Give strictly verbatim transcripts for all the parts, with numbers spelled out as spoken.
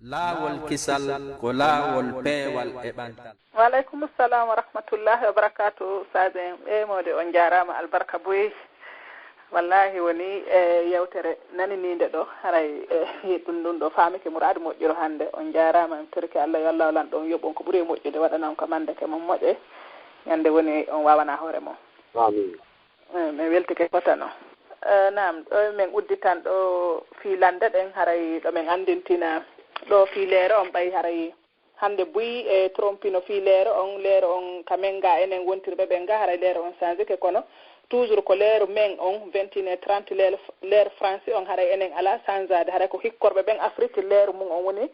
Laawol kisal ko laawol peewal e ɓantal. Wa aleykum salam wa rahmatullahi wa barakatuh. Ustaaz en, eemoode, on njaaraama, albarka boyi. Wallaahi woni e yewtere naniniinde ɗo, haray e ɗum ɗum ɗo faamike muraadu moƴƴiro hannde. On njaaraama, en torike Allah yo Allah lanɗo on yoɓon ko ɓuri e moƴƴude, waɗanon ko mande ke mon moƴƴe. Ñande woni on waawana hoore mon. Amin. Eh, min weltike kotano. Eh, naam, ɗo min udditan ɗo fii lande ɗen, haray ɗo min anndintina ɗo fii leere on, ɓay haray hannde buy e trompino fii leere on, leere on ka men ga enen wontirɓe ɓen ga, haray leere on changike, kono toujours ko leere men on, vingt et une heures trente, leere, leere France on, haray enen alaa changeade, haray ko hikkorɓe ɓen Afrique leere mum on woni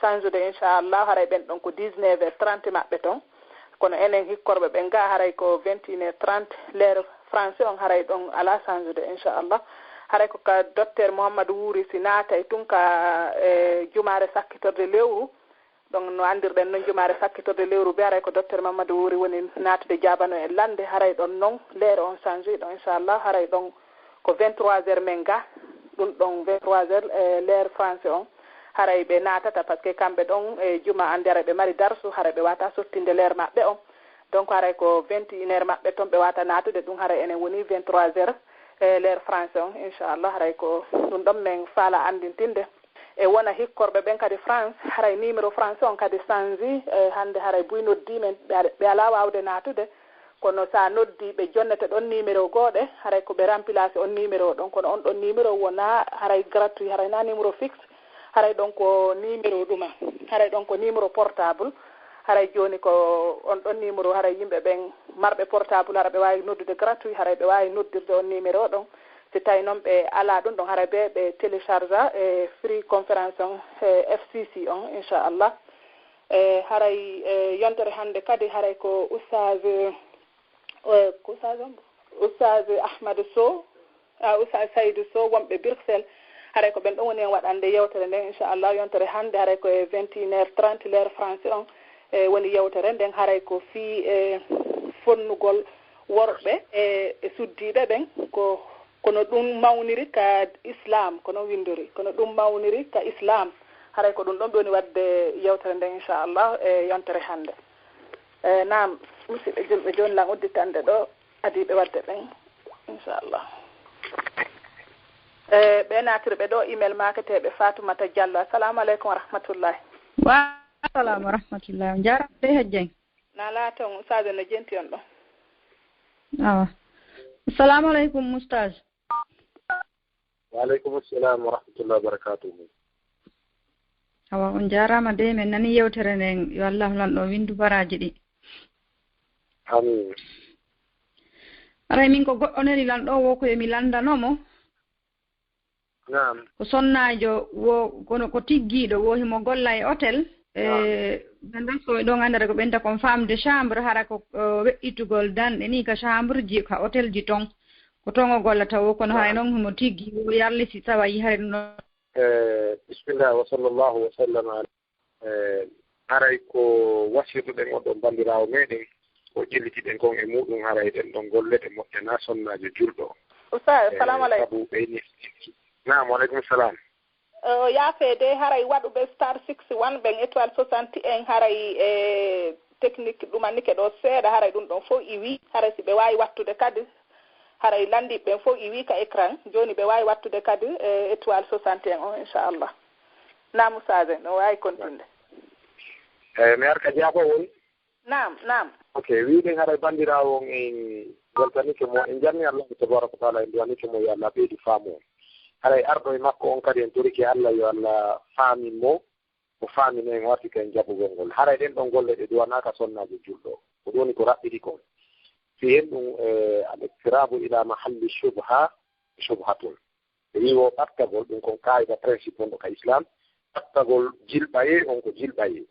change'ude, inchallah, haray ɓen ɗon ko dix-neuf heures trente maɓɓe ton. Kono enen hikkorɓe ɓen ga, haray ko vingt et une heures trente, leere France on, haray ɗon alaa change'ude, inchallah. Haray ko ka docteur Mouhamadou Wuri si naatay tun ka, e, jumaare sakkitorde lewru. Ɗon no anndirɗen non jumaare sakkitorde lewru be, haray ko docteur Mouhamadou Wuri woni naatude jaabano e lande, haray ɗon non leere on change ɗon, inchallah, haray ɗon ko vingt-trois heures men ga, ɗum ɗon vingt-trois heures, e leer France on, haray ɓe naatata, parce que kamɓe ɗon e juma annde haray ɓe mari darsu, haray ɓe wata sottinde leer maɓɓe on. Donc haray ko vingt et une heures maɓɓe ton ɓe wata naatude, ɗum haray enen woni vingt-trois heures e leer France on, inchallah, haray ko ɗum ɗon men faala anndintinde. E wona hikkorɓe ɓen kadi France, haray numéro France on kadi change, e hannde haray buy noddi men, ɓe, ɓe alaa waawde naatude, kono sa noddi ɓe jonnete ɗon numéro gooɗe, haray ko ɓe remplace on numéro ɗon, kono on ɗon numéro wona haray gratuit, haray na numéro fixe, haray ɗon ko numéro ɗuma, haray ɗon ko numéro portable, haray jooni ko on ɗon numéro, haray yimɓe ɓen marɓe portable, haray ɓe waawi noddude gratuit, haray ɓe waawi noddirde on numéro ɗon. Si tawi noon ɓe alaa ɗum ɗon, haray ɓe, ɓe télécharge e free conférence on, e F C C on, inchallah. E haray, e yontere hannde kadi, haray ko Oustaz, e, ko Oustaz on? Oustaz Ahmad Sow, a, Oustaz Saydou Sow, wonɓe Bruxelles. Haray ko ɓen ɗon woni en waɗande yewtere nden, inchallah, yontere hannde, haray ko e vingt et une heures trente, leer France on, e woni yewtere nden, haray ko fii e fonnugol worɓe e, e suddiiɓe ɓen, ko, kono ɗum mawniri ka Islam, kono winndori, kono ɗum mawniri ka Islam. Haray ko ɗum ɗon ɓe woni waɗde yewtere nden, inchallah, e yontere hannde. E, naam, musidɓe julɓe, jooni lan udditande ɗo adiiɓe waɗde ɓen, inchallah. E, ɓe naatirɓe ɗo email maaketeeɓe Fatoumata Diallo. Assalamu aleykum wa rahmatullahi. Wa aleykum salam wa rahmatullahi. On njaaraama dey, Hajjay. Na laaton, Ustaaz no jenti on ɗo. Awa. Assalamu aleykum, Ustaaz. Wa aleykum salam wa rahmatullahi wa barakatuhu. Awa, on njaaraama dey, men nani yewtere nden, yo Allah lanɗo winndu baraaji ɗi. Amin. Haray min ko goɗɗo neli lanɗo wo ko yo mi lanndano mo. Naam. Ko sonnaajo wo, kono ko tiggiiɗo wo, himo golla e hôtel. E, naam. Ganda so ɗon anndata ko ɓenta kon femme de chambre, hara ko, o weƴƴitugol danɗe ni ka chambre ji, ka hôtel ji ton. Ko ton o gollata wo, kono haray, naam, non himo tiggi wo, yarli si tawa yi haray ɗum ɗon. E, bismillah, wa sallallahu wa sallam ala E, haray ko wasiytuɗen on ɗon banndiraawo meɗen, ko ƴellitiɗen kon e muɗum, haray ɗen ɗon golle ɗe moƴƴanaa sonnaajo julɗo. Ustaz, e, salamu aleykum. Sabu ɓeyni. Naam, wa aleykum salam. O yaafee de, haray waɗuɓe star six one ɓen, étoile soixante en, haray e technique ɗumannike ɗo seeɗa, haray ɗum ɗon fof iwi, haray si ɓe waawi wattude kadi, haray lanndiiɓe ɓen fof iwi ka écran, jooni ɓe waawi wattude kadi e étoile soixante en on, inchallah. Naam, Ustaaz, no waawi kontinde. Eey, mi arta jaabawol. Naam, naam. Ok, wiɗen haray banndiraawo on en weltanike mo, en jarni Allah tabaraka wa taala, en duwanike mo yo Allah ɓeydu faamu on. Haray arɗo e makko on kadi en torike Allah yo Allah faamin mo, o faamina en, o arti ka en jaɓugol ngol. Haray ɗen ɗon golle ɗe duwanaaka sonnaajo julɗo. Ko ɗum woni ko raɓɓiɗi kon. Fii hen ɗum, e, al-iqtirabu ila mahalli shubha, shubhatun. Ɓe wi'i wo ɓattagol, ɗum kon kaayida, principe wonɗo ka Islam, ɓattagol jilɓayee on ko jilɓayee.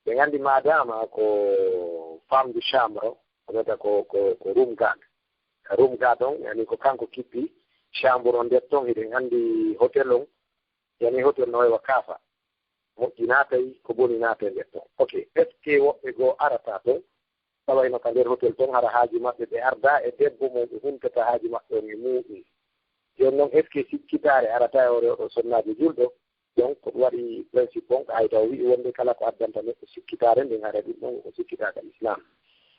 Ɓe nganndi maadaama ko femme de chambre, ko wiyata ko, ko, ko room guard. Ka room guard on, yani ko kanko kippi chambre on nder ton, hiɗen anndi hotel on, yani hotel no wayi wa kaafa. Moƴƴi naatay, ko boni naatay nder ton. Ok, est-ce que woɓɓe goo arata ton? Tawayno ka nder hotel ton, hara haaju maɓɓe ɓe arda e debbo mo ɓe huntata haaju maɓɓe on e muuɗum. Jooni non, est-ce que sikkitaare arata e hoore oɗo sonnaajo julɗo? Donc ko ɗum waɗi principe on, hay taw wi'i wonde kala ko addanta neɗɗo sikkitaare nden, hara ɗum ɗon ko sikkitaaka Islam.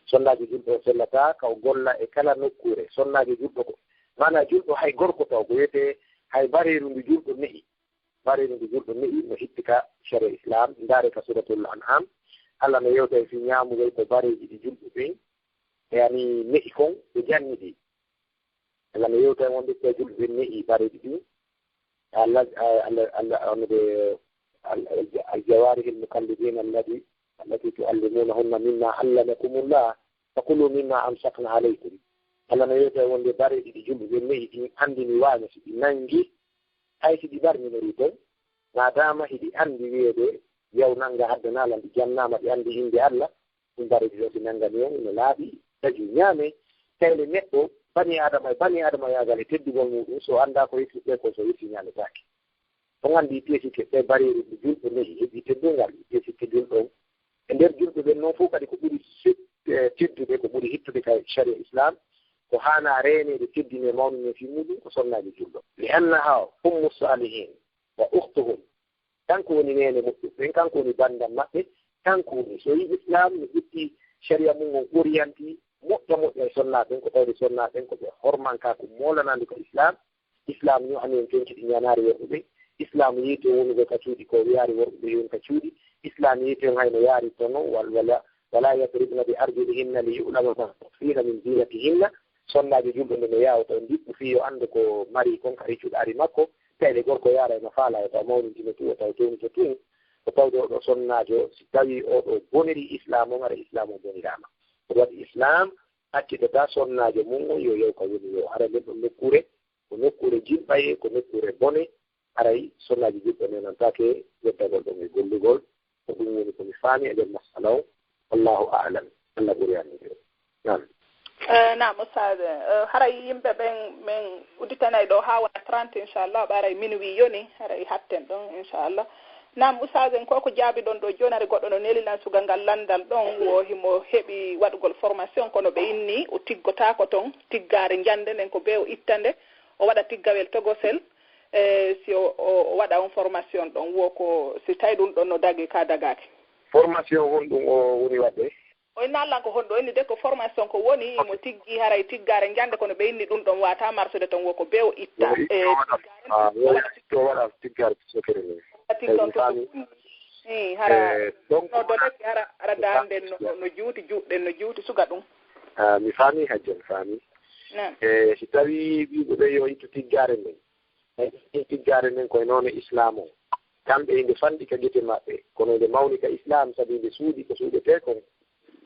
Sonnaajo julɗo o sellataa ka o golla e kala nokkuure. Sonnaajo julɗo ko, maanaa julɗo hay gorko taw ko wiyetee hay bareeru ndu julɗo ne'i. Bareeru ndu julɗo ne'i no itti ka sharia Islam. Ndaare ka Suratul An'am. Allah no yewta e fii ñaamugol ko bareeji ɗi julɓe ɓen, yani ne'i kon, ɓe janni ɗi. Allah no yewta e wonde ko julɓe ɓen ne'i bareeji ɗin. Allah, Allah, Allah, on ɓe, al-, al-, al-jawarihil mukallibin allati, allati tuallimunahunna mimma allamakumullah, fakulu mimma amsakna alaykum. Allah no yewta e wonde bareeji ɗi julɓe ɓen ne'i ɗin anndini waaña si ɗi nanngi, hay si ɗi barminorii ton, maadaama hiɗi anndi wiyeede yaw nannga haddanaa lan, ɗi jannaama, ɗi anndi innde Allah, ɗum bareeji ɗo si nannganii on, no laaɓi, taji ñaame, tawi le neɗɗo, bani Aadama, bani Aadama yaagal e teddugol muuɗum, so anndaa ko yetti ɓe ko so yetti ñaametaake. On anndi piesikke ɓe bareeru ndu julɓe ne'i heɓi teddungal, piesikke julɗo on. E nder julɓe ɓen non fof kadi ko ɓuri sit-, eh, teddude, ko ɓuri hittude ka sharia Islam, ko haanaa reeneede, teddinee, mawnine fii muuɗum ko sonnaajo julɗo. Li annaha ummu salihin wa ukhtuhum. Kanko woni neene moƴƴuɓe ɓen, kanko woni banndam maɓɓe, kanko woni, so yi Islam no ƴetti sharia mum on orienti moƴƴa moƴƴa e sonnaaɓe ɓen, ko tawde sonnaaɓe ɓen ko ɓe hormanka ko moolanaande ko Islam. Islam ño'ani en tonki ɗi ñaanaari worɓe ɓen. Islam yeeti on wonugol ka cuuɗi ko wiyaari worɓe ɓe yon ka cuuɗi. Islam yeeti on hayno yaari tono wal-, wala, wala yadribna bi arjulihinna li yu'lama ma tukhfina min zinatihinna. Sonnaajo julɗo nde no yaawa taw ndiɓɓu fii yo anndu ko mari kon ka riccuɗaari makko. Tawi le gorko yaara eno faala yo taw mawnintino tun, o taw townito tun. O tawde oɗo sonnaajo, si tawi oɗo boniri Islam on, hara Islam on boniraama. Ko waɗi Islam accitata sonnaajo mum on yo yaw ka woni yo. Hara nden ɗon nokkuure, ko nokkuure jimɓaye, ko nokkuure bone. Haray sonnaaji julɓe nenantaake yeddagol ɗon e gollugol. Ko ɗum woni ko mi faami e nder masala on. Wallahu a'lam. Allah ɓuri anndude. Naam. Eh, naam, Ustaaz. Eh, haray yimɓe ɓen men udditanay ɗo haa wona trente, inchallah, ɓaray minuit yoni, haray hatten ɗon, inchallah. Naam, Ustaaz, en ko ko jaabiɗon ɗo jooni, haray goɗɗo no neli lan suga ngal lanndal ɗon, wo himo heɓi waɗugol formation, kono ɓe inni o tiggotaako ton, tiggaare njannde nden ko bee o itta nde, o waɗa tiggawel togosel, e si o, o, o waɗa on formation ɗon, wo ko si tawi ɗum ɗon no dagi ka dagaaki. Formation honɗum o woni waɗde? O inna Alla ko honɗo inni de ko formation ko woni, mo tiggi haray tiggaare njannde, kono ɓe inni ɗum ɗon waata marsude ton, wo ko bee o itta. Yo itto e waɗa, tiggaare ah, yo o waɗa itto waɗa tiggaare secret ni. Tiggaare ton to ɗum. Eh, hara, eh, donc, no dole hara, hara dande no, no juuti, juuɗe no juuti, suga ɗum. Ah, mi faami, Hajja, mi faami. Naam. Eh, si tawi ɓiɓɓe ɓe yo ittu tiggaare nden, tiggaare nden koye noone Islam o. Kamɓe inde fanɗi ka gite maɓɓe, kono inde mawni ka Islam, sabi inde suuɗi ko suuɗetee kon.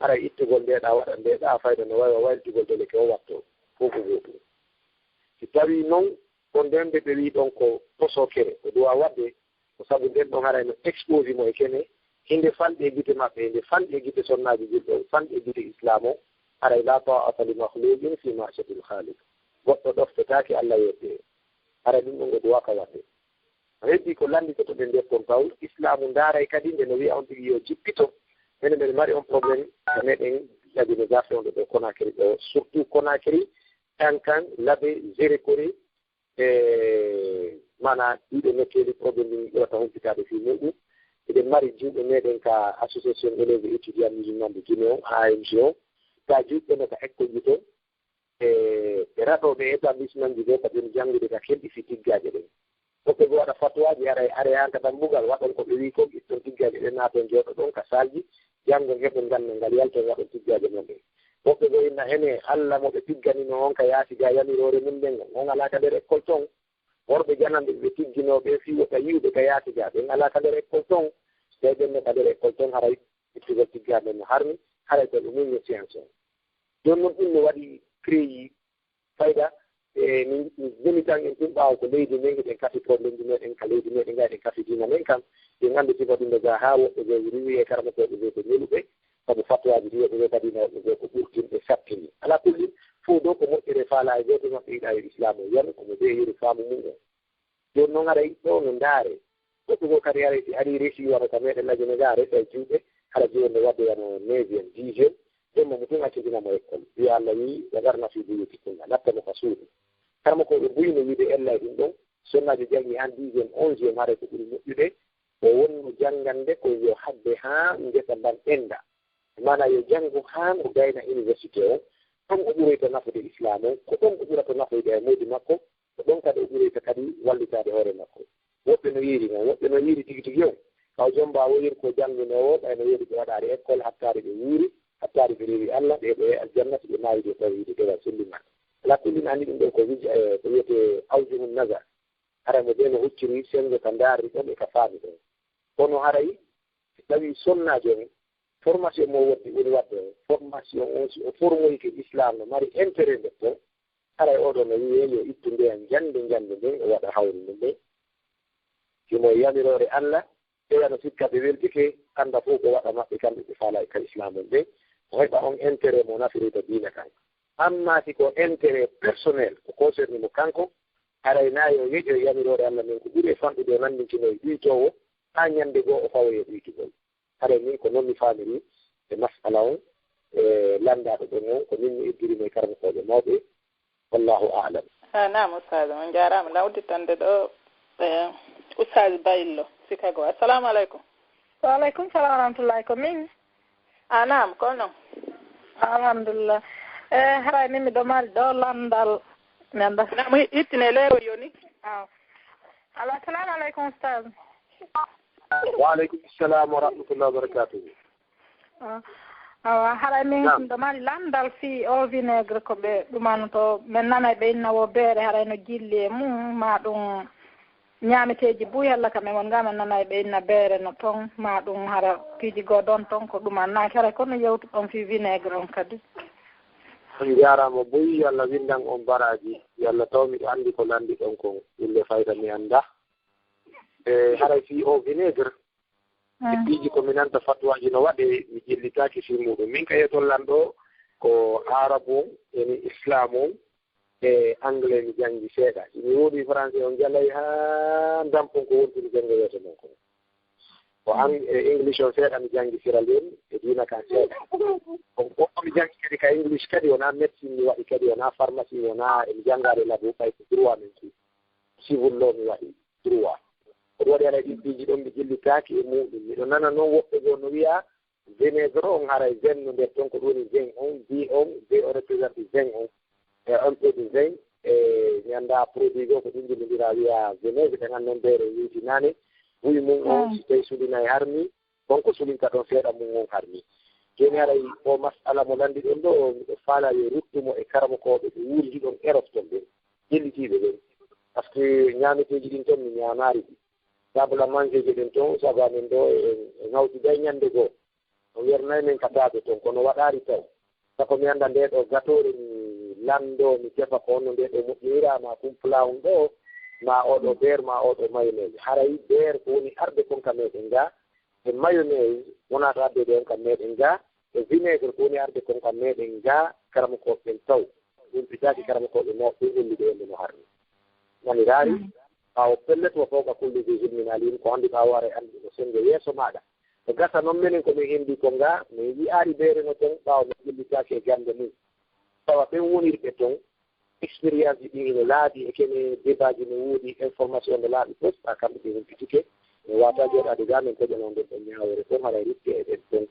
Haray ittugol ndeeɗa, waɗa ndeeɗa fayda no wayi wa waylitugol dole ke o watto, fof ko gootum. Si tawi non, kon nden ɓe ɓe wii ɗon ko posokere, o duwa waɗde, ko sabu nden ɗon haray no exposi mo e kene, hinde fanɗi e gite maɓɓe, hinde fanɗi e gite sonnaaji julɓe, fanɗi e gite Islam o, haray la ta'ata li makhluqin fi ma'siyatil khaliq. Goɗɗo ɗoftetaake Alla yedde. Haray ɗum ɗon o duwaka waɗde. Ko heddi ko lannditotoɗen nder ton taw, Islaamu ndaaray kadi nde no wi'a on tigi yo jippito. Minen mbeɗe mari on problème e meɗen Lagine Garfe on ɗo ɗo Conakry ɗo, surtout Conakry, Kankan, Labe, Zerekore, e mana ɗiɗo nokkeeli problème ɗin ɓurata humpitaade fii muɗum. Eɗen mari juuɗe meɗen ka Association Élèves et Étudiants Musulmans de Guinée on, A M G on, ka juuɗe no ka école ji ton, e, e raɗooɓe établissement ji goo ka ɓen janngude ka kelɗi fii tiggaaje ɗen. Woɓɓe goo waɗa fatuwaaji, haray are haa ka dambugal, waɗon ko ɓe wi'i kon, itton tiggaaje ɗen, naaton jooɗoɗon ka saalji, janngon, heɓon ganndal ngal, yalton waɗon tiggaaje mon ɗen. Woɓɓe goo inna ene Alla mo ɓe tigganinoo on ka yaasi gaa yamiroore mun nden, on alaa ka nder école ton. Worɓe jananɓe ɓe tigginoo ɓe fii wota yi'u ɓe ka yaasi gaa, ɓen alaa ka nder école ton. So tawi ɓen no ka nder école ton, haray ittugol tiggaande no harmi, haray ko ɓe muññi science on. Jooni non ɗum no waɗi créé fayda, e min, min joni tan en tun ɓaawo ko leydi men, eɗen kafi problème ji meɗen ka leydi meɗen, ga eɗen kafi diina men kam. En anndu sifa ɗum no ga haa woɓɓe goo riwi e karamokooɓe goo ko ñoluɓe, sabu fatwaaji ɗi woɓɓe goo kadi no woɓɓe goo ko ɓurtinɓe sattini. Alaa kulli, fof ɗo ko moƴƴere faalaa e gooto maɓɓe yiɗaa yo Islaamu o yanu, ko mo ɓe yori faamu mum on. Jooni noon haray ɗo no ndaare. Goɗɗo goo kadi haray si arii resi wano ka meɗen Lagine ga, resa e juuɗe, hara jooni no waɗde wano neuvième, dixième, jemma mo tun accindina mo école. Wiya Alla wi'i, "Wa qarna fi buyutikunna", natta mo ka suudu. Karamokooɓe buy no wiide ella e ɗum ɗon, Sonnaajo janngi haa dixième, onzième, haray ko ɓuri moƴƴude, o wonno janngande ko yo haɓɓe haa ngesa mban ɓennda. Maanaa yo janngu haa o gayna université o. Ɗon o ɓuroyta nafude Islaam o, ko ɗon o ɓurata nafoyde e moodi makko, ko ɗon kadi o ɓuroyta kadi wallitaade hoore makko. Woɓɓe no yiiri non, woɓɓe no yiiri tigi tigi on. Kaw Jomba o yiiri ko janngunoowo, ɓay no woodi ɓe waɗaari école, hattaari ɓe wuuri, hattaari ɓe rewi Alla, ɓe ɓe aljanna, si ɓe maayi ɓe tawi ɓe dewal sellingal. Alaa kulli, mi anndi ɗum ɗoo ko wij-, eh, ko wiyetee awjuhun nazar. Hara mo ɓe no hucciri senngo ka ndaarri ɗon e ka faami ɗon. Kono haray, si tawii sonnaajo on, formation mo woddi woni waɗde on, formation on, si o formoyike Islaam no mari intérêt nder ton, haray oo ɗoo no wiyee yo ittu ndeya njannde, njannde nden o waɗa hawri mum nden. Himo e yamiroore Alla, ɓeya no sikka ɓe weltike, annda fof ko waɗa maɓɓe kamɓe ɓe faalaa e ka Islaam on ɓe, o heɓa on intérêt mo nafiroyta diina kan. Amma si ko intérêt personnel, ko concerné mo kanko, haray naa yo yeƴo e yamiroore Alla nden ko ɓuri e fanɗude o nanndintino e ɗuytoowo, haa ñannde goo o fawoyi e ɗuytugol. Haray min ko non mi faamiri e mas'ala on, e lanndaaɗo ɗon on, ko min mi eggirii mo e karamokooɓe mawɓe. Wallaahu a'lam. Ah, naam, Ustaaz, on njaaraama. Lan udditande ɗoo, eh, Ustaaz Bayillo, Chicago. Assalaamu aleykum. Wa aleykum salaam wa rahmatullaahi, ko min. Ah, naam, ko non. Alhamdulillah. Eh, haray min miɗo mari ɗoo lanndal. Mi annda. Naam, i-, ittine leeru yoni. Ah. Alo, assalamu aleykum, Ustaaz. Wa aleykum salam wa rahmatullahi wa barakatuhu. Ah, awa, haray min Naam. Ɗo mari lanndal fii o vinaigre ko ɓe ɗumano to, min nanay ɓe inna wo beere haray no jilli e mum, ma ɗum ñaameteeji buy yalla ka min won nga min nanay ɓe inna beere no ton, ma ɗum hara piiji goo ɗon ton ko ɗumannaaki haray kono yewtu ɗon fii vinaigre on kadi. On njaaraama buy, yalla winndan on baraaji, yalla taw miɗo anndi ko lanndiɗon kon, ille fayda mi annda. E haray fii o vinaigre, e piiji ko mi nanta fatwaaji no waɗee, mi jillitaaki fii muuɗum. Min ka yeetol lan ɗoo, ko Aarabu on, yani Islaam on, e Anglais mi janngi seeɗa. Si mi woodi Français on jalay haa ndampon ko wontiri janngo yeeso mon kon. Ko an-, e English on seeɗa mi janngi Sierra Leone, e diina kan seeɗa. Ko, ko mi janngi kadi ka English kadi, wonaa médecine mi waɗi kadi, wonaa pharmacie, wonaa e mi janngaade labo, ɓay ko droit min ku. Civil law mi waɗi, droit. Ko ɗum waɗi haray ɗin piiji ɗon mi jillitaaki e muuɗum. Miɗo nana non woɓɓe goo no wi'a vinaigre on haray vin no nder ton, ko ɗum woni vin on, V on, V o représente vin on. E on produit vin, e mi annda produit goo ko ɗum jillindira wi'a vinaigre, ɓe ngan non beere yewtinaane. Buy mum on, si tawi sulinay harmi, kon ko sulinta ɗon seeɗa mum on harmi. Jooni haray o mas'ala mo lanndiɗon ɗoo, miɗo faalaa yo ruttu mo e karamokooɓe ɓe wuuri ɗon Erop ton ɓen, jillitiiɓe ɓen. Parce que ñaameteeji ɗin ton mi ñaamaali ɗi. Table à manger ji ɗin ton, sabu amen ɗoo en, en hawtiday ñannde goo. O wernay men ka table ton, kono waɗaali taw. Sako mi annda ndee ɗoo gatoore mi lanndoo, mi tefa ko honno ndee ɗoo moƴƴinira, ma kum plat on ɗoo, ma oo ɗoo beurre, ma oo ɗoo mayonnaise. Haray beurre ko woni arde kon ka meɗen ga, e mayonnaise wonaa ko addoyde on ka meɗen ga, e vinaigre ko woni arde kon ka meɗen ga, karamokooɓe ɓen taw. Ɗum fitaaki karamokooɓe mawɓe ɓen hollude en no harmi. Nani raari, ɓaawo pellet wa fawqa kulli dhi ilmin alim, ko anndi ɓaawo haray anndi no senngo yeeso maaɗa. Ko gasa non menen ko min hendi ko nga, min yi'aali beere no ton ɓaawo min jillitaaki e gannde mum. Tawa ɓen wonirɓe ton, expérience ji ɗin ino laaɓi e kene débat ji no woodi, information no laaɓi fof, haa kamɓe ɓe humpitike. Min waata jooɗaade ga min toƴano nden ɗon ñaawoore fof haray rutte e ɓen ton.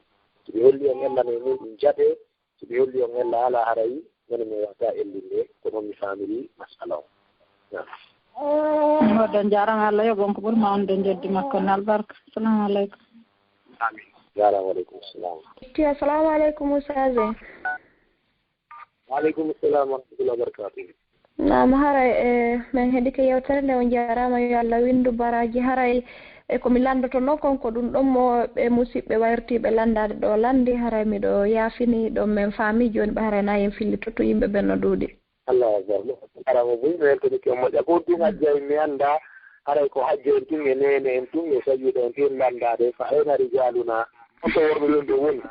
So ɓe holli on ella no e mum ɗum jaɓe, so ɓe holli on ella alaa haray, menen min waata ellinde, ko non mi faamiri masala on. Naam. Wadde on jaaraama, Allah yoɓ on ko ɓuri mawnude njeddi makko on albarka. Assalamu aleykum. Amin. Jaaraama, aleykum salam. Ti, assalamu aleykum, Ustaaz. Wa aleykum salam wa rahmatullahi wa barakatuh. Naam, haray, e, min heɗike yewtere nde, on jaaraama, yo Allah winndu baraaji. Haray, e, ko mi lanndoto noon kon ko ɗum ɗon mo ɓe musidɓe wayrtiiɓe lanndaade ɗo lanndi, haray miɗo yaafini ɗon min faami jooni ɓe haray na en filli to, to yimɓe ɓen no ɗuuɗi. Allahu akbar. Karamo buy mi weltanike on moƴƴa. Ko ɗum hajjay mi annda, haray ko hajjo en tun e neene en tun e saƴuɗo en tun lanndaade, fa ayna rijaluna? Honto worɓe ɓen ɓe woni?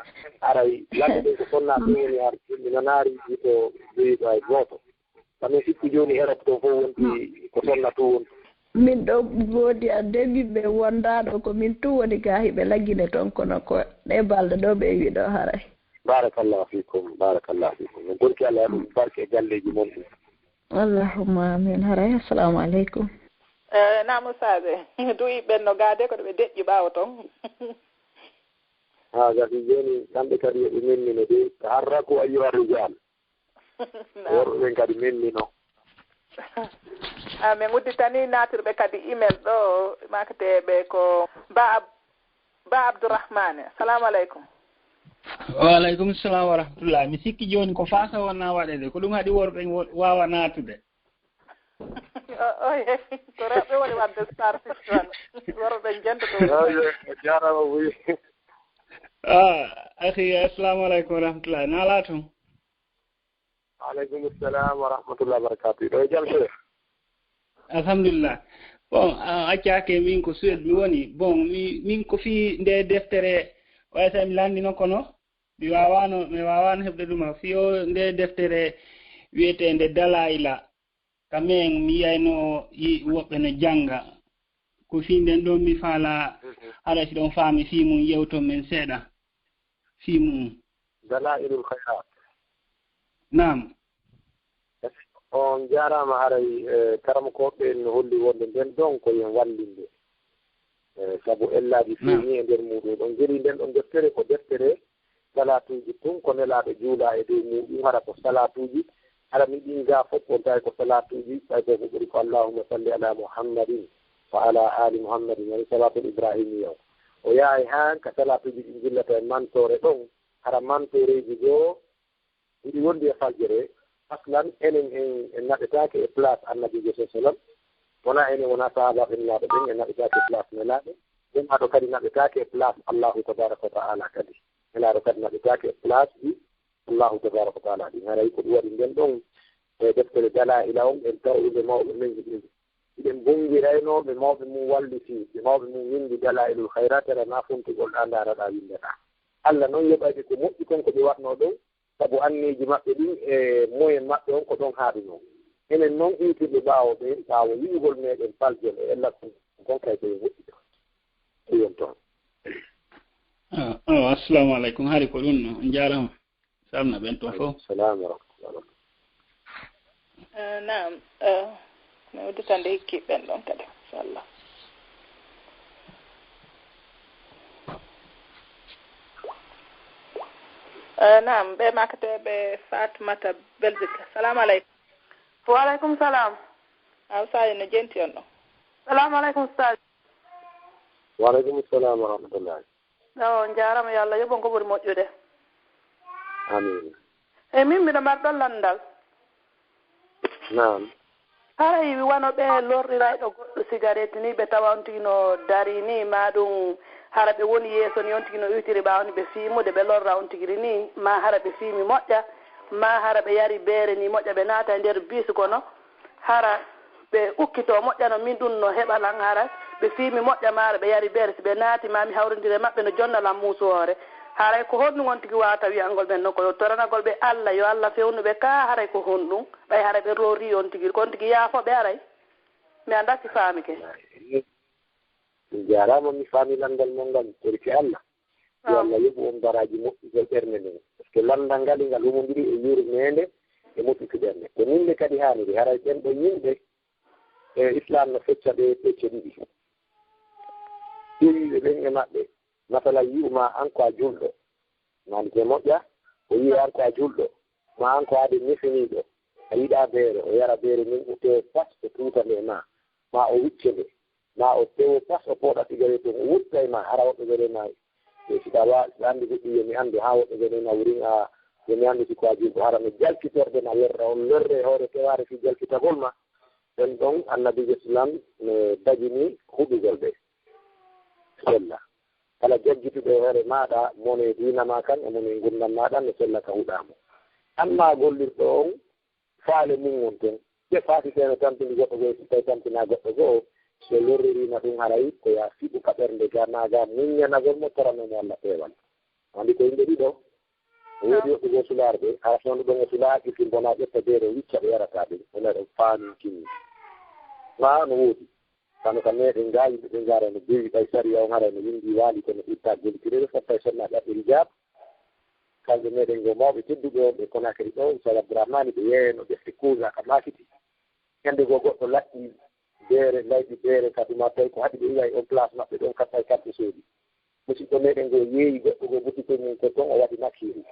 Haray lannde ɗen ko sonna ɗum woni har, mi nanaari ko jeyiɗo hay gooto. Ka min sikku jooni Erop to fof wonti ko sonna tun wonti. Min ɗo woodi a demi ɓe wondaɗo ko min tun woni ga hiɓe laggine ton kono ko ɗe balɗe ɗo ɓe wi ɗo haray. Barakallahu fikum, barakallahu fikum. Min gonti Allah ya ɗum barke e galleji mon ɗin. Allahumma amin. Haray, assalamu aleykum. Eh, naam, Ustaaz. Du'i ɓen no gaade ko ɓe deƴƴi ɓaawo ton. Ha gasi jooni kamɓe kadi eɓe mennino de. Taharraku ayyuha rijal. Worɓe ɓen kadi mennino. Ah, min udditani naatirɓe kadi email ɗo, makteeɓe ko ba Ab- ba Abdourahmane. Assalamu aleykum. Wa aleykum salam wa rahmatullah. Mi sikki jooni ko faasa wonna waɗede, ko ɗum haɗi worɓe wo- waawa naatude. Oye, ko rewɓe woni wadde star fiction. Worɓe ɓen jento ɗo. Jarama buy. Ah, akhi, assalamu aleykum wa rahmatullah. Nala tun. Aleykum salam wa rahmatullah wa barakatuh. Ɗo e jam, Cheikh? Alhamdulillah. Bon, a accake min ko Suède mi woni. Bon, mi min ko fii nde deftere, waysa mi landino kono mi wawano mi wawano heɓde ɗuma fii o nde deftere wiyeteende Dalaila. Ka men mi yiyayno yi- woɓɓe no jannga. Ko fii nden ɗon mi faala, hara si ɗon faami fii mum yewton men seeɗa fii mum. Dalailul khayrat. Naam. On jaaraama haray, eh, karamokooɓe en no holli wonde nden ɗon ko yen wallinde. Eh, sabu ellaaji feeñi e nder muuɗum. On njeri nden ɗon deftere ko deftere salaatuuji tun ko nelaaɗo juula e dow muuɗum hara ko salaatuuji hara mi ɗin gaa fof on tawi ko salaatuuji ɓay ko ko ɓuri ko allahumma salli ala muhammadin wa ala ali muhammadin woni salaatul ibrahimiya o. O yahay haan ka salaatuuji ɗi njillata e mantoore ɗon hara mantooreeji goo hiɗi wondi e faljere. Aslan enen en en naɓetaake e place annabiijo sa sallam. Wona enen wona sahaabaaɓe nelaaɗo ɓen en naɓetaake e place nelaaɗo. Nelaaɗo kadi naɓetaake e place allahu tabaraka wa taala kadi. Nelaaɗo kadi naɓetaake e place ɗi allahu tabaraka wa taala ɗin haray ko ɗum waɗi nden ɗon e deftere dalaila on en tawɗude mawɓe men hiɗen hiɗen bonngiraynooɓe mawɓe mum walliti ɓe mawɓe mum winndi dalailul hayrat aɗa na fontugol ɗa ndaaraɗa winndeɗa. Allah noon yoɓayɓe ko moƴƴi kon ko ɓe waɗnoo ɗon. Sabu anniyeeji maɓɓe ɗin e moyen maɓɓe on ko ɗon haaɗunoo. Enen noon iwtirɓe ɓaawo ɓe ɓaawo yi'ugol meɗen paljol e ella kon kon kay ko yo moƴƴi ɗon ɗiyon toon. Awa assalamu aleykum hari ko ɗum no on njaarama. Salmina ɓen toon fof. Salam wa rahmatullah. Eh, naam, eh, mi uddita nde hikki ɓen ɗon kadi inchallah. Eh, naam, ɓe makteɓe Fatmata Belgique. Salamu aleykum. Wa aleykum salam. Aw sayi no jenti on ɗon. Salamu aleykum ustaz. Wa aleykum salam wa rahmatullahi. Awo, on njaarama, yo Allah yoɓ on ko ɓuri moƴƴude. Amin. E min mbiɗo mari ɗon lanndal. Naam. Haray wano ɓe lorrirayɗo goɗɗo sigaret ni, ɓe tawa on tigi no dari ni, ma ɗum hara ɓe woni yeeso ni, on tigi no iwtiri ɓaawo ni, ɓe fiimude, ɓe lorra on tigi ni, ma hara ɓe fiimi moƴƴa, ma hara ɓe yari beere ni moƴƴa, ɓe naata e nder bis kono hara ɓe ukkito moƴƴa no min ɗum no heɓa lan hara ɓe fiimi moƴƴa ma hara ɓe yari beere, si ɓe naati ma mi hawrindire maɓɓe no jonna lan muusuwoore. Haray ko honɗum on tigi waawata wi'angol ɓen non ko yo toranagol ɓe Allah, yo Allah fewnu ɓe ka haray ko honɗum? Ɓay haray ɓe rorri on tigi, ko on tigi yaafo ɓe haray? Mi anndaa si faamike. Mi jaaraama, mi faami lanndal mon ngal, torki Allah. Yo Allah yoɓu on baraaji moƴƴugol ɓernde nden. Par ce que lanndal ngal, ngal humondiri e yurmeende e moƴƴuki ɓernde. Ko nin nde kadi haaniri, haray ɓen ɗon yimɓe e Islam no fecca ɓe pecce ɗiɗi. Ƴeewiiɓe ɓen e maɓɓe, masala yi'u ma an ko a julɗo, maali te moƴƴa, o yi'i an ko a julɗo, ma an ko aade mesiniiɗo, a yiɗa beere, o yara beere nden, o tewo pas, o tuuta nde e ma, ma o wicce nde, ma o tewo pas, o pooɗa sigaret on, o wurta e ma, hara woɓɓe goo ɗo ma, e si ɗa wa, si ɗa anndi goɗɗum yo mi anndu, haa woɓɓe goo ɗo ma wurin a, yo mi anndu si ko a julɗo, hara no jalkitorde ma, werra on lorre e hoore tewaare fii jalkitagol ma, ɓen ɗon Annabiijo Islam no dagini huɗugol ɓe. Sella. Kala jaggituɗo e hoore maaɗa, mone diina maa kan e mone ngurndan maaɗa, no sella ka huɗaa mo. Ammaa gollirɗo on faale mum wonten, ɓe faati teno tampini goɗɗo goo, si tawi tampinaa goɗɗo goo, so lorririima ɗum haray ko yaa fiɓu ka ɓernde gaa maa gaa muññanagol mo, toranoo mo Alla peewal. Anndi ko yimɓe ɗiɗo, o woodi woɓɓe goo sulaarɓe, hara so wonno ɗon o sulaa, ƴetti mbonaa ƴetta beere o wicca ɓe yarataa ɗum, o naɗa faami kinni. Maa no woodi. Kono ka meɗen ga yimɓe ɓe gara no bewi ɓay sariya on haray no windi waali kono ɓurta gollitirede fof tawi sonna ɓe abɓe hijab. Kamɓe meɗen go mawɓe tedduɓe on ɓe Konakiri ɗo Oustaz Abdourahmani ɓe yeeyano defte kuuga ka makiti. Ñande go goɗɗo latti beere, laydi beere ka duma, tawi ko haɗi ɓe iwa e on place maɓɓe ɗon, kaɓɓay kamɓe soodi. Musidɗo meɗen goo yeeyi goɗɗo goo butikoy mum ko ton o waɗi makiiri.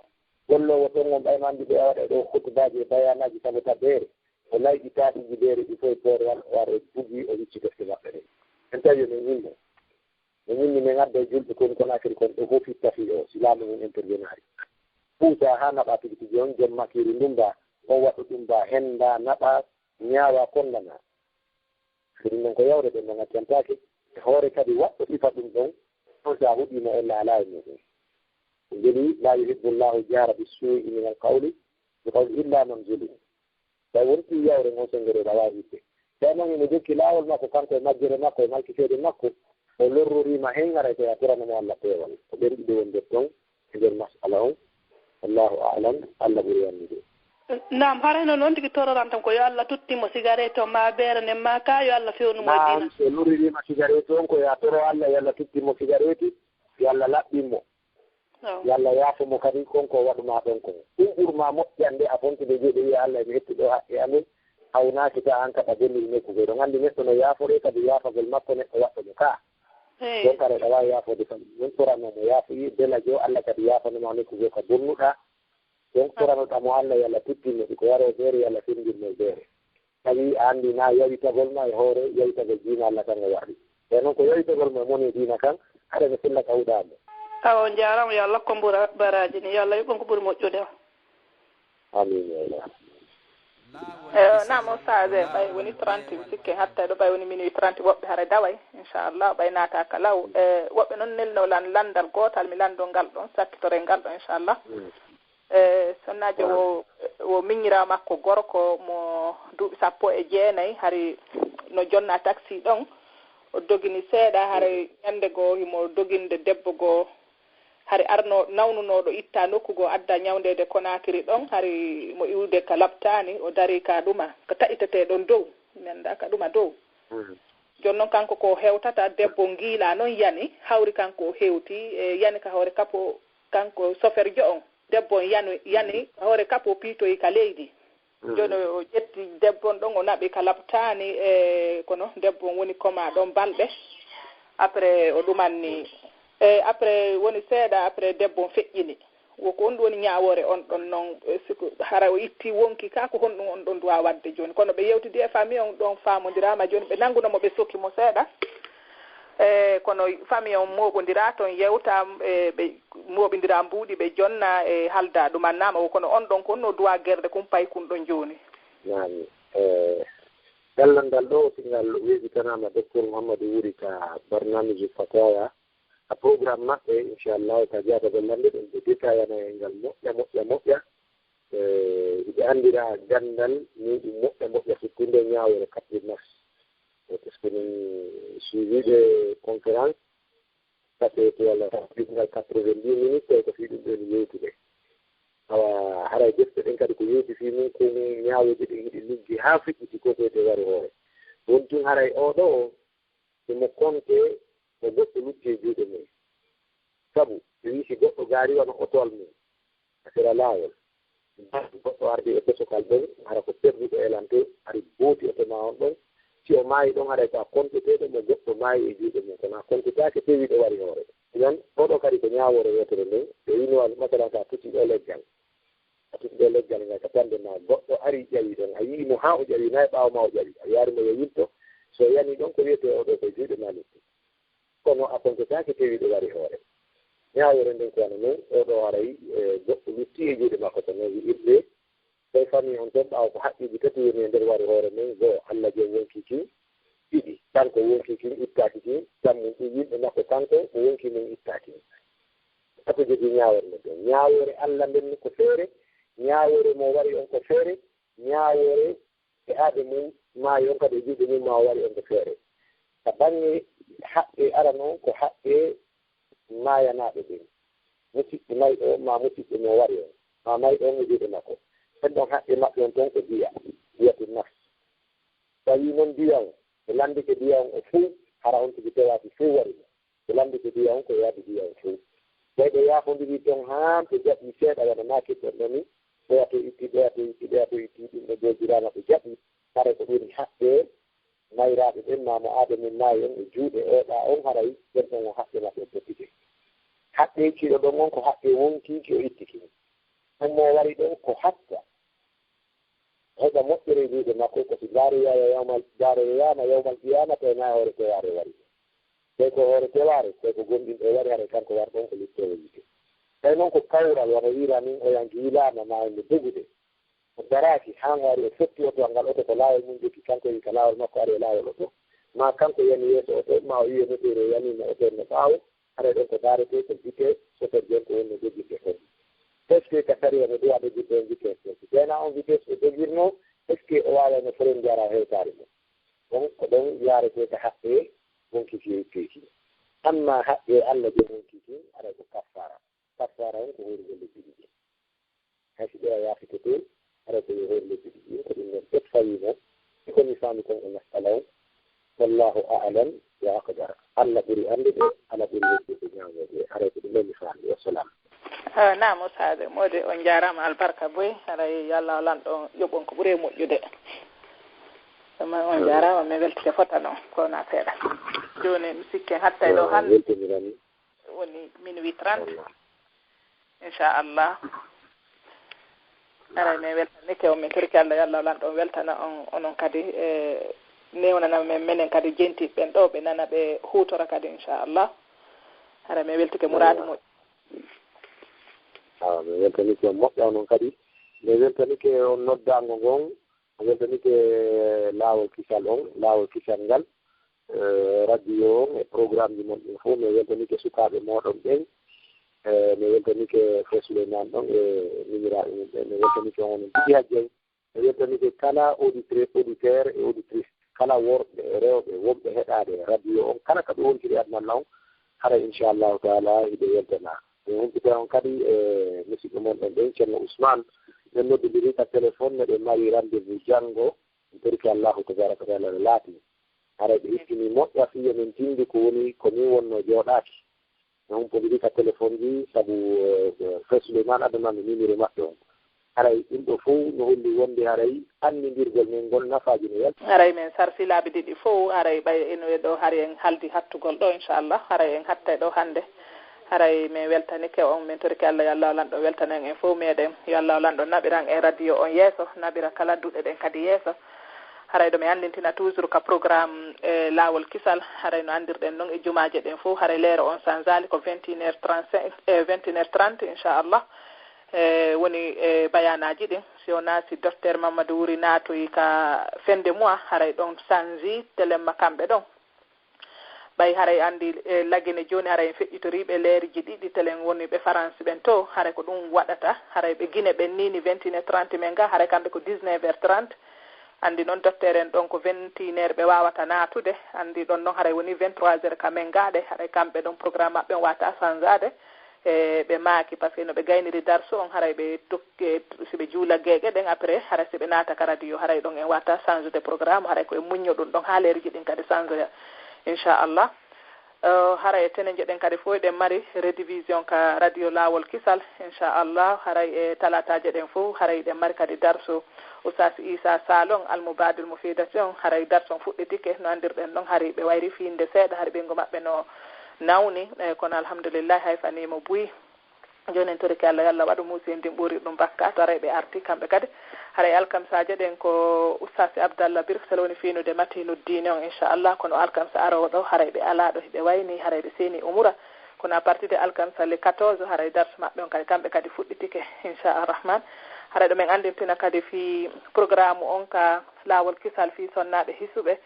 Golloowo ton on ɓay no anndi ɓe waɗa ɗo khutbaaji e bayaanaaji sabu ta beere. O layɗi taaɗiiji beere ɗi fof e poorewal, o ara o bugi, o wicci defte maɓɓe ɗen. En tawi yo men hinno. Min min min adda e julɓe kon Conakry kon ɗo fof fitta fii o si laamu ngun intervenaari. Puusa haa naɓa tigi tigi on jom makiiri ndumba, on waɗu ɗumba hennda naɓa ñaawa kondana. Ɗum non ko yawre ɗen no ngaccantaake. E hoore kadi waɗɗo sifa ɗum ɗon, on si a huɗiima on laalaa e muɗum. Ko jeli, laa yuhibbu Allahu jahra bi suu'i min al qawli bi qawli illa man zulim. Tawi wonti yawre ngon sengere ɗawa yiɗde. Tawi noon himo jokki laawol makko kanko e majjere makko e malkiteede makko, o lorroriima heen haray ko yaatorano mo Allah peewal. Ko ɓen ɗiɗo woni nder toon e nder masala on. Allahu a'lam, Allah ɓuri anndude. Naam, haray noon on tigi tororan tan ko yo Allah tutti mo sigareet o maa beere nden maa ka yo Allah fewnu mo e diina. Naam, so lorroriima sigareet on ko yo a toro Allah yo Allah tutti mo sigareeti, yo Allah laɓɓin mo. Yo Allah yaafo mo kadi kon ko waɗu maa ɗon kon. Ɗum ɓur maa moƴƴande a fontude juuɗe wiya Allah emi hetti ɗo haqqe amen, hawnaaki ta aan kadi a bonniri nokku goo. Ɗon anndi neɗɗo no yaaforee kadi yaafagol makko neɗɗo waɗɗo mo kaa. Ɗon kadi aɗa waawi yaafoode kadi. Ɗum torano mo yaafoyi belajo Allah kadi yaafano maa nokku goo ka bonnuɗaa. Ɗon toranoɗaa mo Allah yo Allah tuddin mo ɗi ko waroo beere yo Allah fenndir mo e beere. Tawi a anndi na yawitagol ma e hoore yawitagol diina Allah kan o waɗi. E noon ko yawitagol ma moni e diina kan, haɗa no filla ka huɗaande. Awa on njaaraama, yo Allah ko mbura baraaji ni, yo Allah yoɓ on ko ɓuri moƴƴude o. Amiin ya Allah. Eyo, naam, Oustaz, e ɓay woni trente, mi sikke hatta ɗo ɓay woni minuit trente, woɓɓe hara daway, inchallah, ɓay naata ka law. E woɓɓe noon nelno lan lanndal gootal, mi lanndo ngal ɗon, sakkitore ngal ɗon, inchallah. E sonnaajo o, o miñiraa makko gorko mo duuɓi sappo e jeenayi, hari no jonna taxi ɗon. O dogini seeɗa, hari ñannde goo himo doginde debbo goo, hari arno nawnunooɗo itta nokku goo adda ñawndeede Konaakiri ɗon, hari mo iwde ka laɓtaani, o darii ka ɗuma, ka taƴitetee ɗon dow, mi anndaa ka ɗuma dow. Jooni noon kanko ko hewtata, debbo ngiilaa noon yani, hawri kanko o hewti, e yani ka hoore kapo, kanko soferjo on. Debbo on yanu, yani hoore kapo piitoyi ka leydi. Jooni o ƴetti debbo on ɗon, o naɓi ka laɓtaani, e kono debbo on woni koma ɗon balɗe. Après o ɗumanni, e après woni seeɗa, après debbo on feƴƴini. Wo ko on ɗum woni ñaawoore on ɗon noon, e siko hara o itti wonki ka, ko honɗum on ɗon duwa waɗde jooni? Kono ɓe yewtidi e famille on ɗon, faamondiraama jooni, ɓe nannguno mo, ɓe soki mo seeɗa. E kono famille on mooɓondiraa toon, yewta, e ɓe mooɓondiraa mbuuɗi, ɓe jonna, e halda ɗumannaama. Wo kono on ɗon ko honno duwa gerde kun paykun ɗon jooni? Naam, e gallal ngal ɗo, si ngal weeɓitanaama, Docteur Mouhamadou Wuri ka barnaamiju Fatawa, ka programme maɓɓe, inchallahu, ka jaabagol lamɓe ɗen, ɓe détaillana en ngal moƴƴa, moƴƴa, moƴƴa. Eh, hiɓe anndira ganndal muɗum moƴƴa, moƴƴa, surtout nde ñaawoore quatre-vingt-neuf. Eh, parce que min suiviɓe conférence, ça fait walla quatre-vingt-dix minutes, tawi ko fii ɗum ɗon yewtude. Awa, haray defte ɗen kadi ko yewti fii mum, ko mum ñaawooje ɗen hiɗe liggi haa feƴƴiti ko ko wiyetee wari hoore. Woni tun haray oo ɗoo, himo konte ko goɗɗo lutti e juuɗe mum. Sabu, ɓe wi'i si goɗɗo gaari wano otowal mum, ka sera laawol, goɗɗo ardi e pesokal ɗon, hara ko perduɗo elante, hari booti oto maa on ɗon. Si o maayi ɗon, haray ko a konteteeɗo mo goɗɗo maayi e juuɗe mum, kono a kontetaake pewiiɗo wari hoore. Idan, oo ɗoo kadi ko ñaawoore wootere nden, ɓe wi'no wano, masalan, so a tuti ɗoo leggal, a tuti ɗoo leggal ngal ka tamde ma, goɗɗo ari ƴawi ɗon, a yi'i mo haa o ƴawi, naa e ɓaawo ma o ƴawi, a wi'aari mo yo yilto, so o yani ɗon, ko wiyetee oo ɗoo ko e juuɗe ma lutti. Kono a kontetaake pewiiɗo wari hoore. Ñaawoore nden ko wano non, oo ɗoo haray, e, goɗɗo lutti e juuɗe makko, kono wi'irde, tawi famille on ton ɓaawo ko haqqeeji tati woni e nder wari hoore nden, goo, Allah jom wonkii kin, ɗiɗi, kanko wonkii kin ittaaki kin, tammum ɗum yimɓe makko kanko ko wonkii mum ittaaki. Tato jogii ñaawoore nden ɗon. Ñaawoore Allah nden ko feere, ñaawoore mo wari on ko feere, ñaawoore e aade mum maayi on kadi e juuɗe mum ma o wari on ko feere. Ka baŋŋe haqqe arano ko haqqe maayanaaɓe ɓen. Musiɗɗo mayɗo on maa musiɗɗo mo wari on, maa mayɗo on e juuɗe makko. Ɓen ɗon haqqe maɓɓe on ton ko diya, diyatu nafs. Tawi non diya on, ɓe lanndike diya on o fow, hara on tigi pewaaki fow wari mo. Ɓe lanndike diya on ko yaadi diya on fow. Tawi ɓe yaafondiri ton haa ɓe jaɓi seeɗa wano maaki ɗon ɗoni, ɓeya to itti, ɓeya to itti, ɓeya to itti, ɗum ɓe goojiraama ɓe jaɓi, hara ko ɗum haqqe mayraaɓe ɓen, maa mo aade mum maayi on e juuɗe ooɗaa on, haray ɓen ɗon o haqqe maɓɓe pottike. Haqqe kiiɗo ɗon on ko haqqe wonkiiki o ittiki. On mo wari ɗon ko hatta heɓa moƴƴere e juuɗe makko, ko si ndaare yaaya yawmal, ndaare yaama yawmal qiyaama, tawi na hoore tewaare wari. Tawi ko hoore tewaare, tawi ko gomɗinɗo e wari, haray kanko war ɗon ko luttoowo yiite. Tawi noon ko kawral, wano wiira min oya ngiilaama maa no dogude. O daraaki, haa o ari o fotti oto ngal, oto ko laawol mum jokki, kanko e ka laawol makko ari e laawol oto. Maa kanko yani yeeso oto, maa o yi'e moteeri o yaniima oto no ɓaawo, haray ɗon ko daaretee ko vitesse, soterje on ko woni no jogirde kon. Est-ce que ka sariya no duwa jogirde on vitesse ɗon? Si tena on vitesse o jogirno, est-ce que o waawayno frein jara hewtaare mum? Ɗon ko ɗon yaaretee ka haqqe wonkiiki e itteeki. Amma haqqe Allah jom wonkiiki, haray ko kaffaara. Kaffaara on ko hoorugol lebbi ɗiɗi. Hay si ɓeya yaafitete, haray ko yo hoor lebbi ɗiɗi. Ko ɗum ɗon ɓet fawii mo. E ko mi faami kon e masala on. Wallahu a'lam wa aqdar. Allah ɓuri anndude, Allah ɓuri yettude ñaawoje. Haray ko ɗum ɗon mi faami. Wassalam. Ah, naam, Oustaz Mody, on jaaraama albarka boy. Haray yo Allah lanɗo yoɓon ko ɓuri e moƴƴude. Ɗum on jaaraama, mi weltike fota noon, ko wona seeɗa. Jooni mi sikke hattay ɗo hannde. Weltiniran. Woni minuit trente. Inchallah. Aray, min weltanike on, min torike Allah yo Allah lanɗo on weltana on, onon kadi, e, newnana men, menen kadi jentiiɓe ɓen ɗo, ɓe nana, ɓe huutora kadi, inchallah. Aray, min weltike muraadu moƴƴo. Awa, min weltanike on moƴƴa onon kadi. Min weltanike on noddaango ngon. Mi weltanike laawol kisal on, laawol kisal ngal, e, radio on e programmeji mon ɗin fof. Mi weltanike sukaaɓe mooɗon ɓen, e, mi weltanike Frère Souleymane ɗon e miñiraaɓe mum ɓen. Mi weltanike on onon tigi hajjay. Mi weltanike kala auditeur, auditeur e auditrice, kala worɓe e rewɓe wonɓe heɗaade radio on, kala ka ɓe wontiri aduna on, hara inchallahu taala hiɓe weltana. Mi humpita on kadi e musidɓe mon ɗon ɓen, Ceerno Ousmane, min noddondiri ka téléphone, meɗen mari rendez-vous janngo, mi torike Allahu tabaraka wa taala no laati. Haray ɓe ittini moƴƴa fii yo min tinndi ko woni ko min wonno jooɗaaki. Mi humpondiri ka téléphone ji, sabu, eh, eh, Frère Souleymane addanami numéro maɓɓe on. Haray ɗum ɗo fof no holli wonde haray annindirgol men ngol nafaaji no yalti. Haray min sarfi laabi ɗiɗi fof, haray ɓay eno e ɗo hari en haldi hattugol ɗo, inchallah, haray en hattay ɗo hannde. Haray min weltanike on, min torike Allah yo Allah lanɗo weltana en en fof meɗen. Yo Allah lanɗo naɓiran en radio on yeeso, naɓira kala duɗe ɗen kadi yeeso. Haray ɗo mi anndintina toujours ka programme, e, Laawol Kisal, haray no anndirɗen non e jumaaje ɗen fof, haray leere on sanzaali ko vingt et une heures trente-cinq, e, vingt et une heures trente, inchallah. E, woni, e, bayaanaaji ɗin. Si wonaa si Docteur Mamadou Wuri naatoyi ka fin de mois, haray ɗon sanzi telemma kamɓe ɗon. Ɓay haray anndi, e, Lagine jooni haray en feƴƴitoriiɓe leeriji ɗiɗi telen woni ɓe Faransi ɓen to, haray ko ɗum waɗata, haray ɓe Gine ɓen ni, ni vingt et une heures trente men ga, haray kamɓe ko dix-neuf heures trente. Anndi noon Docteur en ɗon ko vingt et une heures ɓe waawata naatude, anndi ɗon noon haray woni vingt-trois heures ka men ga ɗe, haray kamɓe ɗon programme maɓɓe on waata sanzaade. E, ɓe maaki, parce que no ɓe gayniri darsu on, haray ɓe tokki, si ɓe juula geeƴe ɗen, après, haray si ɓe naata ka radio, haray ɗon en wata change de programme, haray ko e muñño ɗum ɗon, haa leeriji ɗin kadi change ya, inchallah. Eh, haray e tenenje ɗen kadi fof eɗen mari rediffusion ka radio Laawol Kisal, inchallah. Haray e talataaje ɗen fof, haray eɗen mari kadi darsu Oustaz Issa Sall on, Almubadil Mufidati on, haray darsu on fuɗɗitike, no anndirɗen ɗon, hari ɓe wayri fiinde seeɗa, hari ɓeyngu maɓɓe no nawni, eh, kono alhamdulillahi hay fanii mo buy. Jooni en torike Allah, yo Allah waɗu muusi en ndin ɓuri ɗum bakka, to haray ɓe arti kamɓe kadi. Haray alkamsaaje ɗen ko Oustaz Abdallah Birk, sel woni fiinude Matiinu Diine on, inchallah, kono alkamsa arooɗo, haray ɓe alaa ɗo hiɓe wayni, haray ɓe seeni umura. Kono à partir de alkamsa le quatorze, haray darsu maɓɓe on kadi, kamɓe kadi fuɗɗitike, inchallah rahman. Haray ɗo men anndintina kadi fii programme on ka Laawol Kisal fii sonnaaɓe hisuɓe,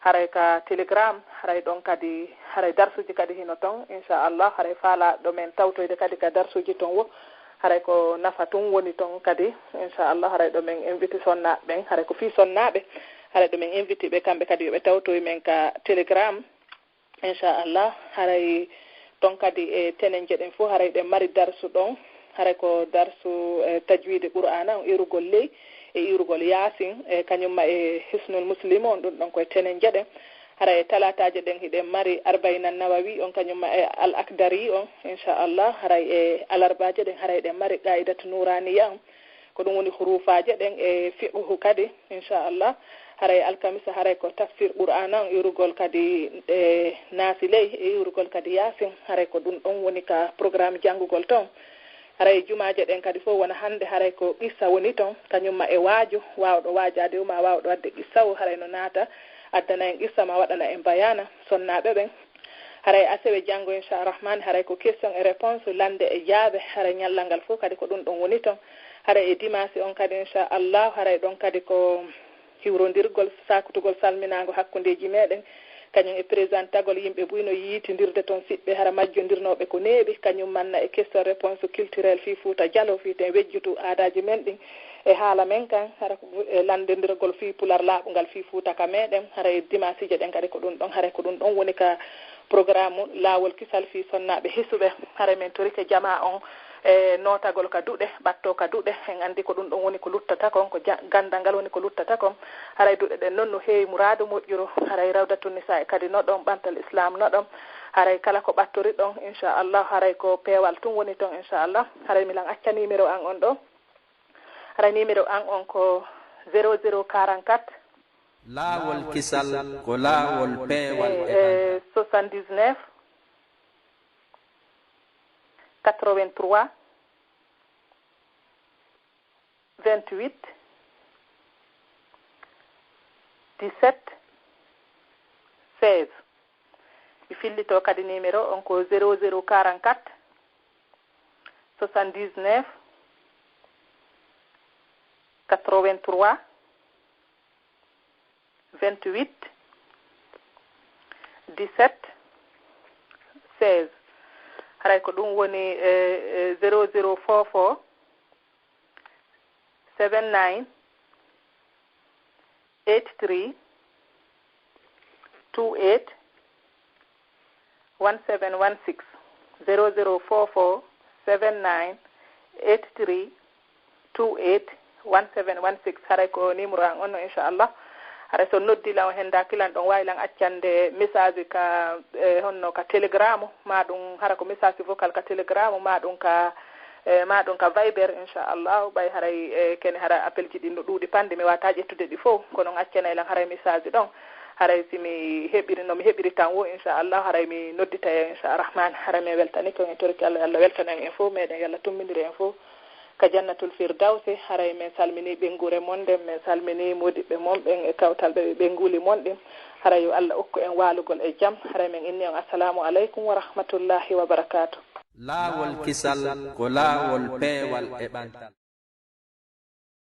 haray ka Telegram, haray ɗon kadi, haray darsuuji kadi hino ton, inchallah, haray faalaaɗo men tawtoyde kadi ka darsuuji ton wo, haray ko nafa tun woni ton kadi, inchallah, haray ɗo men invite sonnaaɓe ɓen, haray ko fii sonnaaɓe, haray ɗo men invite ɓe kamɓe kadi yo ɓe tawtoy men ka Telegram, inchallah, haray ton kadi e tenenje ɗen fof, haray ɗen mari darsu ɗon, haray ko darsu, eh, tajwidi Qur'aana on, iirugol ley e iirugol Yaasin, e kañumma e Hisnul Muslim on, ɗum ɗon ko e tenenje ɗen. Haray e talaataaje ɗen hiɗen mari Arba'iina Nawawi on, kañumma e Al Akdari on, inchallah. Haray e alarbaaje ɗen, haray ɗen mari Qaa'idatu Nuuraaniya on, ko ɗum woni huruufaaje ɗen e fiqhu kadi, inchallah. Haray alkamisa, haray ko tafsir Qur'aana on, iwrugol kadi e Naasi ley, e iwrugol kadi Yaasin. Haray ko ɗum ɗon woni ka programme janngugol ton. Haray jumaaje ɗen kadi fof wona hannde, haray ko qissa woni ton, kañum ma e waajo, waawɗo waajaade o ma waawɗo waɗde qissa o, haray no naata, addana en qissa ma waɗana en bayaana, sonnaaɓe ɓen. Haray asewe janngo, inchallah rahman, haray ko question et réponse, lande e jaabe, haray ñallal ngal fof kadi ko ɗum ɗon woni ton. Haray e dimaasi on kadi, inchallah, haray ɗon kadi ko hiwrondirgol, sakutugol salminaango hakkundeeji meɗen, kañum e présentagol yimɓe buy no yiitindirde ton siɓɓe, hara majjondirnooɓe ko neeɓi, kañum manna e question réponse culturel fii Fuuta Jalo, fii ten wejjutu aadaaji men ɗin e haala men kan, hara ko e lanndendirgol fii Pular laaɓungal fii Fuuta ka meɗen, hara e dimaasiije ɗen kadi ko ɗum ɗon, hara ko ɗum ɗon woni ka programme Laawol Kisal fii sonnaaɓe hisuɓe. Hara men torike jamaa on e nootagol ka duɗe, ɓatto ka duɗe. En anndi ko ɗum ɗon woni ko luttata kon, ko ja-, ganndal ngal woni ko luttata kon. Haray duɗe ɗen non no heewi muraadu moƴƴuru. Haray Rawdatu Nisaa e kadi no ɗon, Ɓantal Islam no ɗon. Haray kala ko ɓattori ɗon, inchallah, haray ko peewal tun woni ton, inchallah. Haray milan acca numéro an on ɗo. Haray numéro an on ko zéro zéro quarante-quatre. Laawol Kisal ko laawol peewal e, e ɓantal. Soixante-dix-neuf, quatre-vingt-trois, vingt-huit, dix-sept, seize. Mi fillito kadi numéro on ko zéro zéro quarante-quatre, soixante-dix-neuf, quatre-vingt-trois, vingt-huit, dix-sept, seize. Haray ko ɗum woni, eh, eh, zéro zéro four four, seven nine, eight three, two eight, one seven one six, zéro zéro four four, seven nine, eight three, two eight, one seven one six. Haray ko numéro an on no, inchallah. Haray so noddi lan o henda kilan ɗon, waawi lan accande message ka, eh, honno ka Telegram, ma ɗum hara ko message vocal ka Telegram, ma ɗum ka, eh, ma ɗum ka Viber, inchallah. Ɓay haray, eh, kene hara appel ji ɗin no ɗuuɗi pande, mi wata ƴettude ɗi fow, kono on accanay lan haray message ɗon. Haray si mi heɓiri, no mi heɓiri tan wo, inchallah, haray mi nodditay, inchallah rahman. Haray mi weltani kon e torki Allah, Allah weltana en en fow, meɗen Allah tummindiri en fow ka Jannatul Firdawsi. Haray men salmini ɓeynguure mon nden, men salmini modiɓɓe mon ɓen e kawtal ɓe ɓe ɓeynguuli mon ɗin. Haray yo Allah okku en waalugol e jam. Haray men inni on assalamu aleykum wa rahmatullahi wa barakatuh. Laawol Kisal ko laawol peewal e ɓantal.